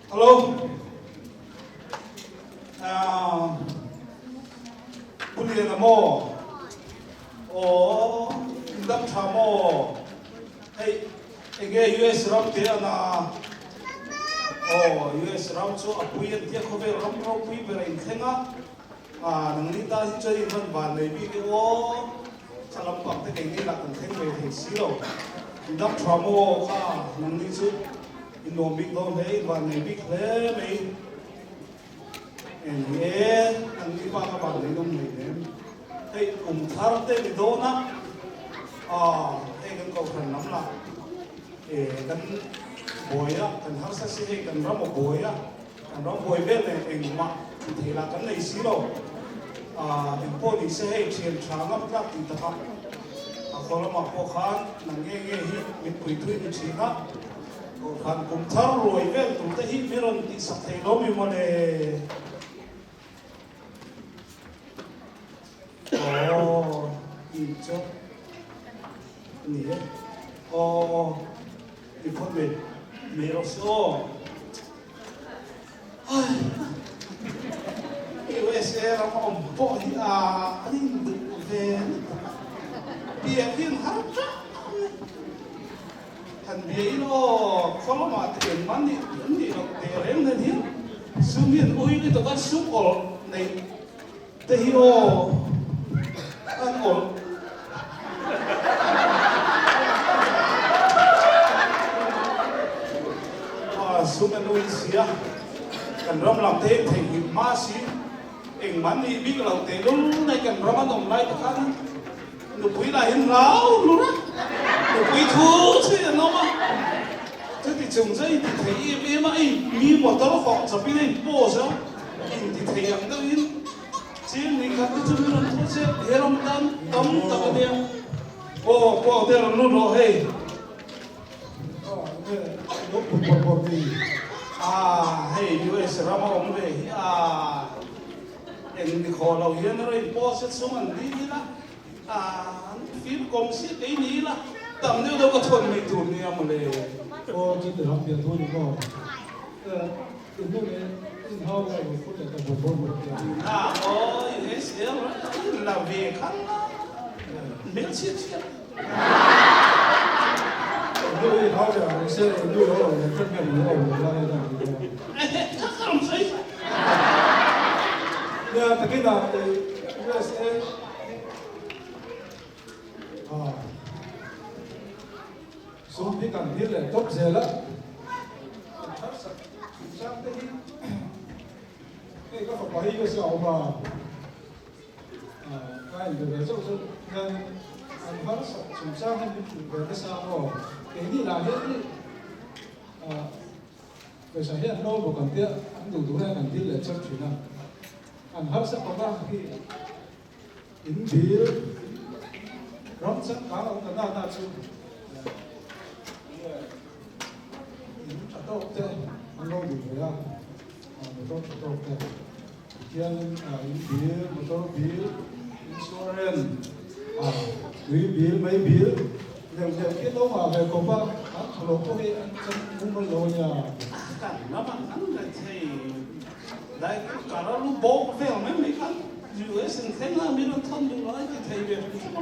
Hello. Ah, Pu Liana maw? Aw, in dam tha maw? Hei, enge US ram te a na? Aw, US ram chu a pui an tia khawvel ram ropui ber a inthleng a. Ah, nangni tan hi chuan in rawn van nei bik e aw. Thla lampang te keini lah kan thleng ve thei si lo. In dam tha maw kha nangni chu in nuam bik dawn hle, in van nei bik hle mai. Eng nge nangni pa ka van nei nawm nei nem. Hei kum thar te ni dawn a, ah hei kan kohhran lam lah e kan buai a, kan harsa si hei kan ram a buai a. Kan ram buai vel nen engmah ti thei lah kan nei si lo. Aah engpawh ni se hei thian tha ngam tlak tih takah a khaw lamah pawh khan nang nge nge hi min pui thui ni thin a, Kohhran kum thar ruai vel tur te hi min rawn tihsak thei lo mi mawle. Aw tih chu a ni e. Aw ti phawt mai mai rawh se aw. USA ram a awm pawh hi a an induh ve lutuk a, biak hi an har teuh mai. Han bia in aw khaw lamah te engmah nih an nih loh teh reng nen hian sum hi an ui lutuk a, sum awlh neih te hi aw an awlh. Sum an ui sia, kan ram lam te hi theihnghilh hma si, engmah nih bik lo teh lul mai kan ram an awm lai te khan nupui lah hian hlau hlur a, nupui thu chhui an awm a, chuti chung chu a inti thei em em a, ei mi motor hawh chawpin a in pause a, inti thei ang deuhin. Chin ni khat te chu min rawn thu che he ram tan tam tak a nia. Aw pawh te rawn lut rawh hei. Ah hei US ram a awm ve hi a eng ni khawh lo hian a rawn pawh se chung an dil ila ah an fim kawm si kei ni ila tam deuh deuh ka thawn mai tur nia mawle. Aw chu ti ram pian thu ni maw. Sum hi kan thil leh tawp zel a, kan harsat chungchang te hi hei ka fapa hi USA a awm a, ka inbe ve chauh chu hian an harsat chungchang hi min hrilh ve nasa maw, keini lah hian hi pawisa hi an lo bawk ang tia an duh duh hian kan thil leh chauh thin a, an harsa khawp a hi. In dil ram changkang awm ta nana chu in tha tawk te an lo duh ve a, motor tha tawk te tihian in dil, motor bill, insurance, tui bill, mei bill deuh deuh khi an lo ngah ve khawp a, an tha lo pawh hi an chan mumal lo a nia. Kan lamah an la thei dai kar a lu bawk vel mai mai khan. US in thleng a min rawn thawn duh lo a ti thei ve hrim hrim a.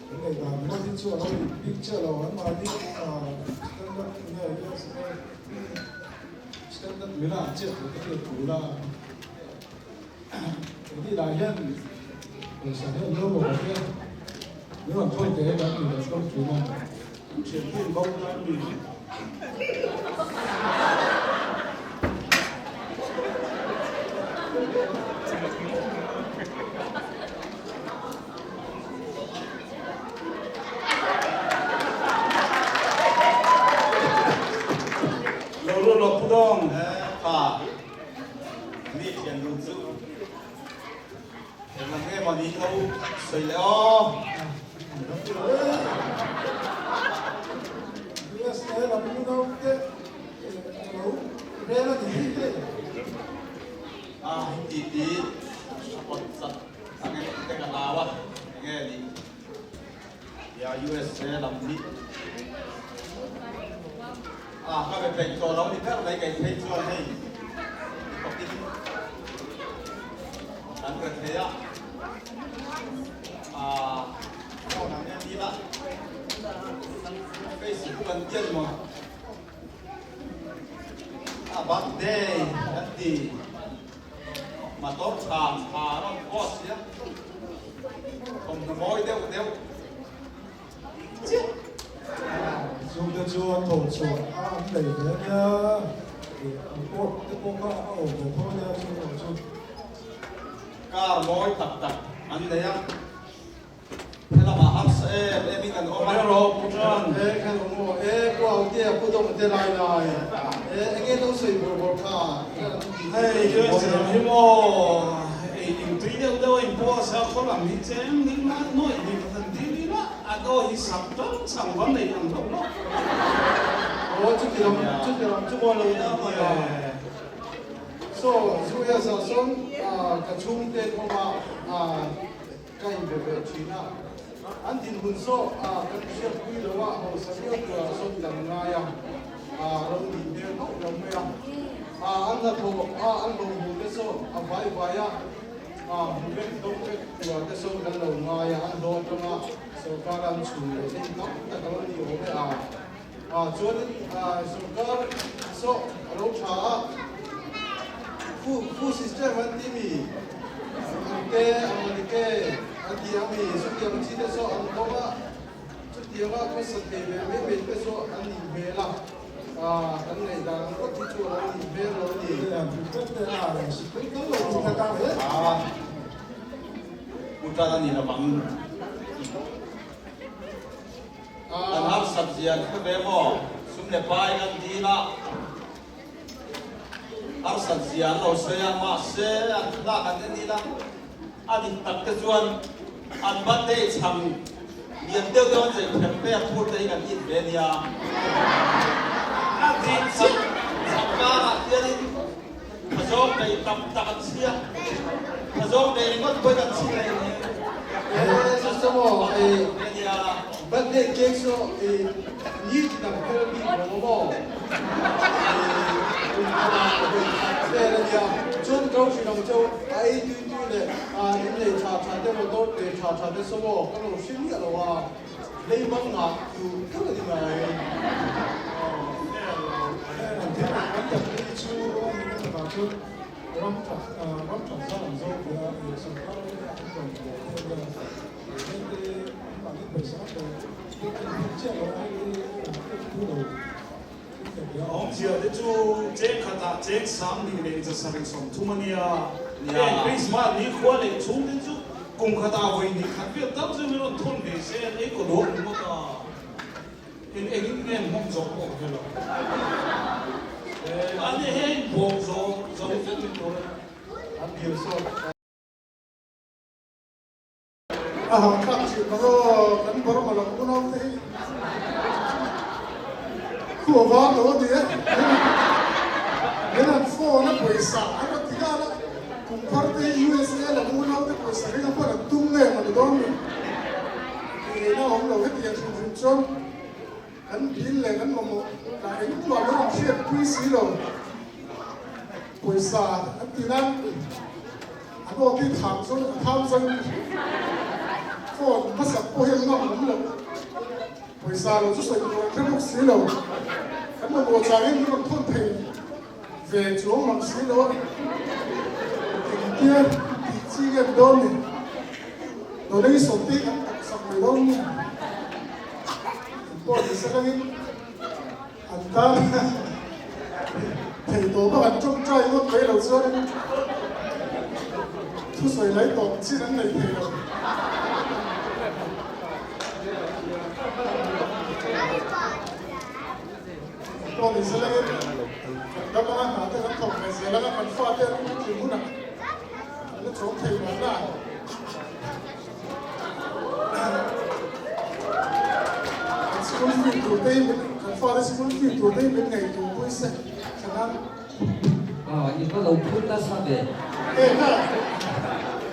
Kan nei dan ngawt hi chu a lo in bik chiah lo an mahni standard nge USA standard mila an chiah tur te khi a tul a. Keini lah hian pawisa hi an lo bawk a tia min rawn thawn teh kan ti leh tawp thin a. An thian hi an bo tan mi. Lo lut lo pu dawng. Pa, mi thian dun chu englam nge maw ni lo sawi leh aw. USA lam unau te lo rel a ni hi hei. A ti ti a pawt chat ang em te ka hlau a, enge ni ya USA lam hi. A ka be peih tawh lo ni ber mai kei phei chuan hei ti tawkin kan re thei a. A phone ang en ila Facebook an tian maw a birthday an ti motor tha tha rawn post sia thawmhnaw mawi deuh deuh. Chungte chu an tho chhuah a, an lei ve a nia, an court te pawh kha a awm ve tho a nia chu erawh chu. Car mawi tak tak an nei a, helamah harsa em em in an awm a. Rawh pu Tan. E kha lo maw e pu Autea pu Dawng te lai lai e enge lo sawi bawr bawr kha Hei US lam hi maw ei in tui deuh deuh a in pawh a sa khaw lam hi cheng ning na nuaih ni ka han dil ila a daw hi sak tang chang va nei ang hlauh hlauh. Aw chuti lam chuti lam chu maw lo ni nia. So US ah sawn ka chhungte thawm a ka in be ve thin a an dinhmun saw kan hriatpui lo a hausa viau turah sawn kan ngai a ro nih hmel hauh lo mai a an hnathawh a an lo hmuh te saw a vai vai a hmu vek dawng vek turah te sawn kan lo ngai a an hlawh atanga sorkar an chhun leh hei tam tak a lo ni awm e a chuanin sorkar saw a lo tha a. Fu system an ti mi? An te ang a ni ke an ti ang mi? Chutiang chi te saw an dawng a, chutianga khawsa thei ve mai mai te saw an nih hmel a, kan ngaihdan ang ngawt hi chu a lo nih hmel lo a ni. Pu tan a ni lovang. Kan harsat zia hre ve maw? Sum leh pai kan dil a. Harsat zia an lo sawi a, mahse an thlalak an en ila a dik tak te chuan an birthday chhang lian deuh deuh an chei kher pek phur te hi kan it ve nia. A dik chhak chhak karah hianin phazawng nei tam tak an chhia, phazawng nei ringawt pawhin an chhi reng hi. He system aw birthday cake saw ni dang phel bik lo maw? Kum khatah vawi khat vel a nia. Chuan ko hrilh ang cheu a ei tui tui leh in nei tha tha te motor pe tha tha te saw maw ka lo hre miah lo a, lei bang ngah tur tur a ni mai. An thil an tak hi chu a ni na takah chuan ram that ram that zan an zo ve a, sorkar lamah an rawn buai te a nia. Awmzia te chu cheng khatah cheng 2730 a nia. Heng Krismas ni khua leh chhung te chu kum khatah vawi hnih khat vel tal chu min rawn thawn ve se an ei kaw dawn ringawt a. Eng engin nge an hmawm zawk pawh ka hre lo. Mahni heng bawk zawng zo vek ni tur a ni. An dil sawt. A hahthlak thin lo aw, kan Burma lam unau te hi khu a var lo a ni e. Min han phone a pawisa an rawn ti nghal a, kum thar te hi USA lam unau te pawisa ring a hman an tum nge maw ni dawn ni? Tih a awm lo hetiang hrim hrim chuan kan bill leh kan mamawh lah engmah min rawn hriatpui si lo. Pawisa an ti nan an aw ti tham zawng a tham zawng phone hmasak pawh hi an ngam awm lo. Pawisa lo chu sawi tur an hre bawk si lo. Kan mamawh changin min rawn thawn thei ve chuang mang si lo a. Engtia tih chi nge ni dawn ni? Donation te hi kan taksak mai dawn nge? Engpawh ni se langin. An tan thei tawh bak an tawngtai ngawt mai lo chuan thusawi lai tawp chin an nei thei lo. Pawh ni se langin kan dam anga hna te kan thawk ve zel anga kan fate an puitling hunah an la chawm thei mahna. Kan school fee tur te hi min, kan fate school fee tur te hi min ngei tur pui se thanan. Aw, i va lo phun nasa ve. E kha,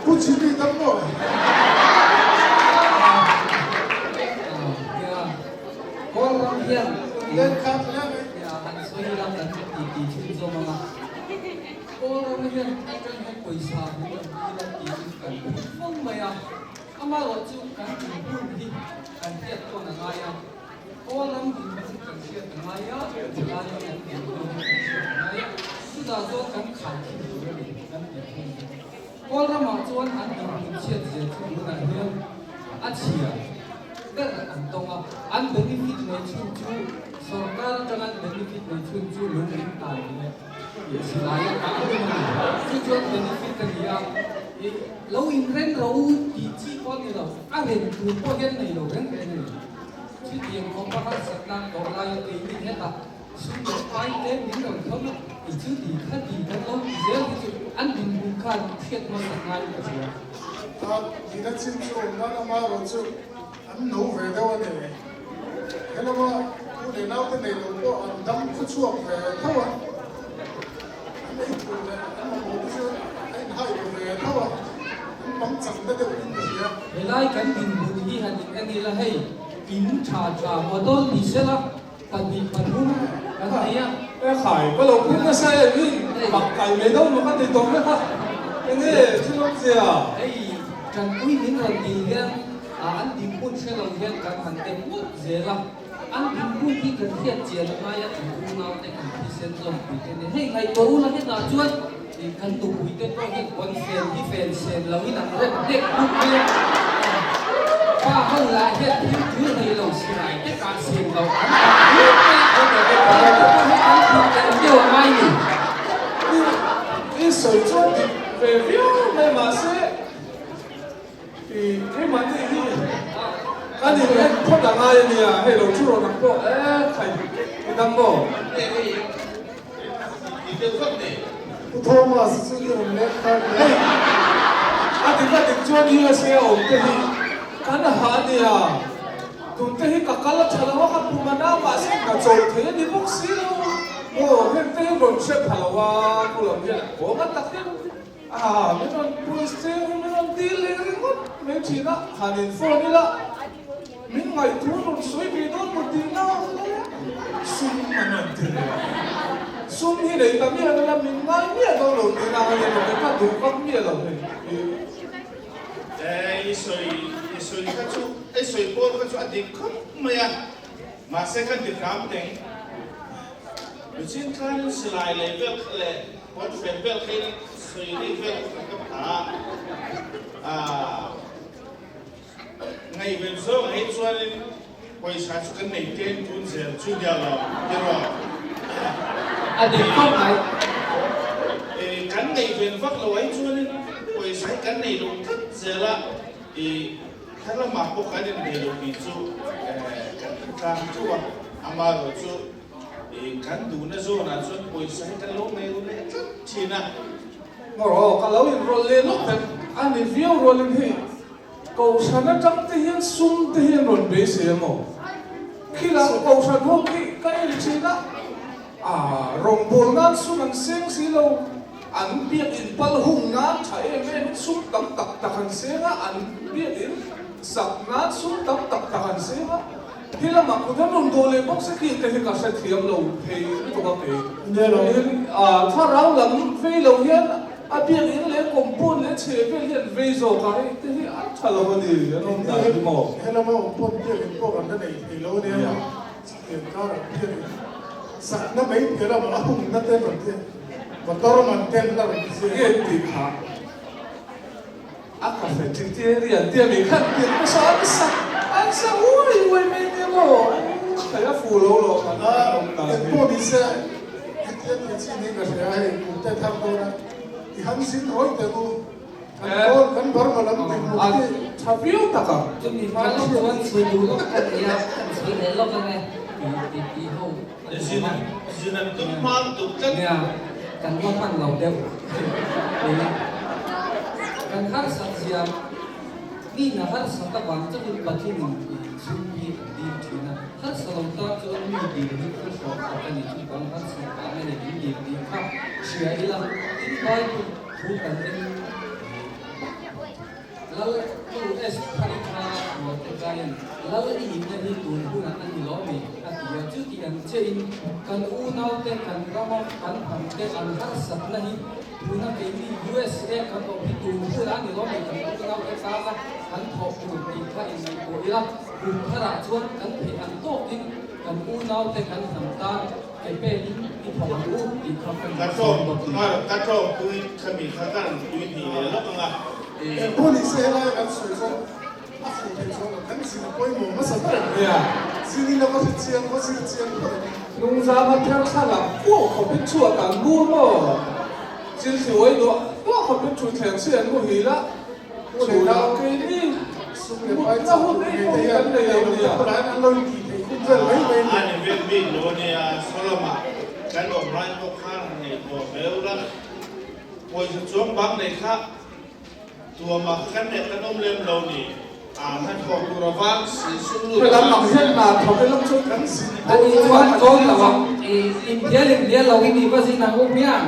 Pu Jimmy dam maw? Aw, nia, Kawlram hian Len khat hle mai. Nia. Kawl ram hian atang hian pawisa min rawn dil a tiin kan phut fo mai a, amaherawhchu kan inhmun hi kan hriat tawn a ngai a, Kawl ram dinhmun kan hriat a ngai a, chulai kan dinhmun hi kan hriat a ngai a, chutah chuan kan khaikhin tur a ni kan dinhmun hi. Kawl ramah chuan an dinhmun chhiat zia chu tunah hian a chhia ber an tawng a, an benefit nei chhun chu sorkar atanga an benefit nei chhun chu lung in tai leh silai a kah rum a ni. Chu chuan benefit a ni a, ih lo inren rawh u tih chi pawh a ni lo, a ren tur pawh hian nei lo reng reng a ni. Chutiang khawpa harsatna tawh laia keini hetah Sum leh pai te min rawn thawn a, i chu ti kha ti kan lo ti zel hi chu an dinhmun khan hriat hmasak ngai ka hria. A nihna chin chu awm nan ama erawh chu an no ve deuh a ni. Helama u leh naute nei lo pawh an dam khaw chhuak ve tho a, an ei tur leh an mamawh te chu a inhai ve ve tho a, an pang chak na deuh in ka hria. Helai kan dinhmun hi han in en ila hei in tha tha motor ni sela Pahnih pathum kan nei a. E khai, ka lo phur nasa em i mak kai mai deuh maw ka ti tawh vek a, enge thil awmzia? Hei Tanpui min rawn dil hian an dinhmun hre lo hian kan han dem ngawt zel a, an dinhmun hi kan hriat chian a ngai a, kan unaute kan thisen zawmpui te nen. Hei ngaihtuah ula hetah chuan kan nupuite pawh hian pawnfen hi fen sen loin an rep nek buk mai a, pa ho lah hian thil tul nei lo silai te kah sen loh an tam buk mai a, heng te pawh hi kan phut tel deuh a ngai ni. I sawi chuan dik ve viau mai mahse i keimahni hi kan in en phawt a ngai a nia, hei lo thu rawh nang pawh e khai i dam maw? Pu Thomas chu i rawn lek khan le. Hei, a dik a dik chuan USA a awm te hi kan ha a nia. Tun te hi ka kal a tha lo a, ka pum a na mahse ka chawl thei a ni bawk si lo. Aw, heng te hi rawn hre pha lo a, pu lam hian a kawng a tak hian a min rawn puis cheng hi min rawn dil leh ringawt mai thin a, han in phone ila. Min ngaihtuah rawn sawi ve dawn maw tih na hle sum an rawn ti leh a. Sum hi nei ta miah lo la min ngai miah dawn lo tih na hle lo ka duh vak miah lo hei hi. I sawi i sawi kha chu i sawi pawl kha chu a dik khawp mai a, mahse ka ti hram teng. Michin khanin silai lei vel kha leh pawnfen vel kha in sawi ri vel kha ka pha a. Ngaihven zawng hei chuanin pawisa chu kan nei tlem tun zel chu nia lo tiraw? A dik khawp mai. Kan ngaihven vak lo ai chuanin pawisa hi kan nei lo tlat zel a, i thar lamah pawh kan innei lo tih chu kan tlang teuh a, amaherawh chu kan duhna zawnah chuan pawisa hi kan lo nei ru leh tlat thin a. Maw ka lo inrawlh leh lawk vek a ni viau rualin hei Kohhran atang te hian sum te hian rawn beisei ang aw? Khilang Kohhran ho khi ka en thin a, ah rawngbâwl nan sum an seng si lo, an biakinn pal hung nan tha em em in sum tam tak tak an seng a, an biakinn sak nan sum tam tak tak an seng a, khi lamah kut an rawn dawh leh bawk se khi te hi ka hrethiam lo thei lutuk a kei. Ah thlarau lam vei lo hian A biakinn leh compound leh chhe vel hian vei zawk a, hei te hi a tha lo a ni, an awm dan hi maw? Helama awm pawh biakinn pawh kan la nei thei lo a nia, chutiang karah biakinn sakna mai piah lamah a hungna te rawn ti, motor man ten la rawn ti zia. Nge tih kha a cafeteria tia mi khan pian hmasa an sa an sa uai uai mai nia maw? Thei a fuh lo lo kan awm dan hi. Engpawh ni se Hetiang tih chi niin ka hria hei kum te thar dawn a i han zin rawih teh u kan kawl kan Burma lam tih hmuh a tha viau tak ang. Chumi hma lawk chuan sawi duh lawk ka nei a, kan sawi leh lawk ang e ti ti ho a ni awm a. Zin an tum hma lutuk tlat. Nia, kan la hman lo deuh tiin kan harsat zia mi na harsat avang chuan Pathianin chhung hi an dil thin a. Harsa lo tan chuan mi dil hi thu hrawk tak a ni chu bang harsa vang a ni min dil tih kha hria ila tin Bible thu kan en Lal US Thari kha Mordecai. Isaian, Lal i nihna hi tun hunah a ni lawm e, a ti a. Chuti ang chiahin kan unaute, kan rama kan hnamte an harsatna hi tuna keini USA kan awm hi tun hunah a ni lawm e, kan unaute tana kan thawh tur tih kha inngaihtuah ila, kum tharah chuan kan theih ang tawkin kan unaute kan hnam tan ke pekin i thawh ang u tih kha ka Ka inchhawm bawk ni. Ka tlawm tui khami kha ka rawn tui hnih leh lawk ang a. Engpawh ni se helai kan sawi chuan a fuh theih chuan kan zin a pawimawh hmasa ber ang nia. Zin in a va hre chiang, va zir chiang phawt ang. Nungzama ther thlalak kuau khawpin chhuat an mu maw? Chil thli uai duah duah khawpin thutthleng si an muhil a, chhunah keini mutna hun ei pawh hi kan nei lo nia. A ni vel bik lo ania, Solomon kan awm lai pawh khan han ngaihtuah ve ula, pawisa chuang bang nei kha Tuama kha kan leh kan awm lem lo ni. A hnathawh tur a vang si sum lut Helam ang hian hna thawk ila chu kan zin A nih chuan kawn lo ang. Inbial inbial lo in i va zin ang u hmiang.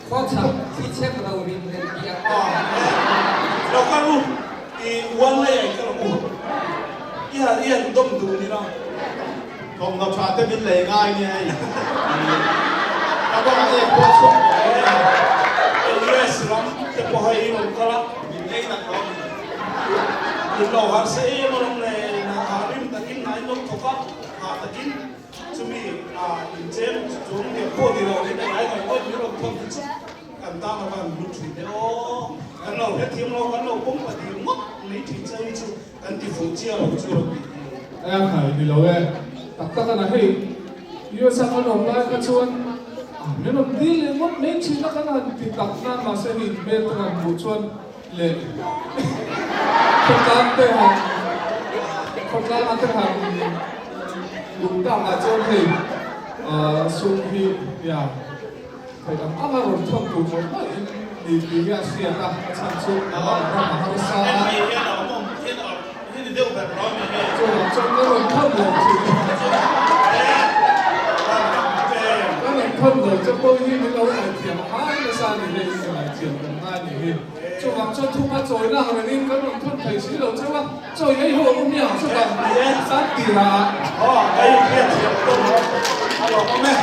Khawchhak thi chek ro rin ren ti ang te kha an Lo kal u, i uan lei ai kal ang u. I han i han dawm dun ila. Thawmhnaw tha te min lei ngai nia hei. Ka bawk a ek pawh chhuak tawh lo nia. US ram te pawh hei rawn kal a. Min lei nak lo. In lo harsa em alawm le, na rim takin na in lo thawk a, hah takin. Chumi incheng chung leh pawh ni lo in engai kan awm hi rawn thawn hi chu kan tan a van hlut thin e aw. Kan lo hrethiam lo, kan lo pawm pahnih ngawt mai thin cheu hi chu kan ti fuh chiah lo chu rawn tih hi. Eng hnai ni lo e, tak tak a na hei US a kan awm lai kha chuan min rawn dil leh ngawt mai thin a kan han ti tak na mahse hei hmel te han hmuh chuan leh khawtlang te han khawtlang a te han luh tak ah chuan hei sum hi nia theih ang ang a rawn thawn tur mawlh mawlh in ni tih hi a hriat a, a chhan chu ram a harsa a. Chuan chuan ka rawn thawn lo thin ka rawn thawn lo che pawh hi min lo ngaithiam ngai nasa a ni hei ka ngaithiam kan ngai a ni hi. Chuvang chuan thuma chawi lak rengin kan rawn thawn thei si lo cheu a, chawi ei ho a awm miang chutah san tirah. Aw, ka inhriat thiam tawh a lawm awm e.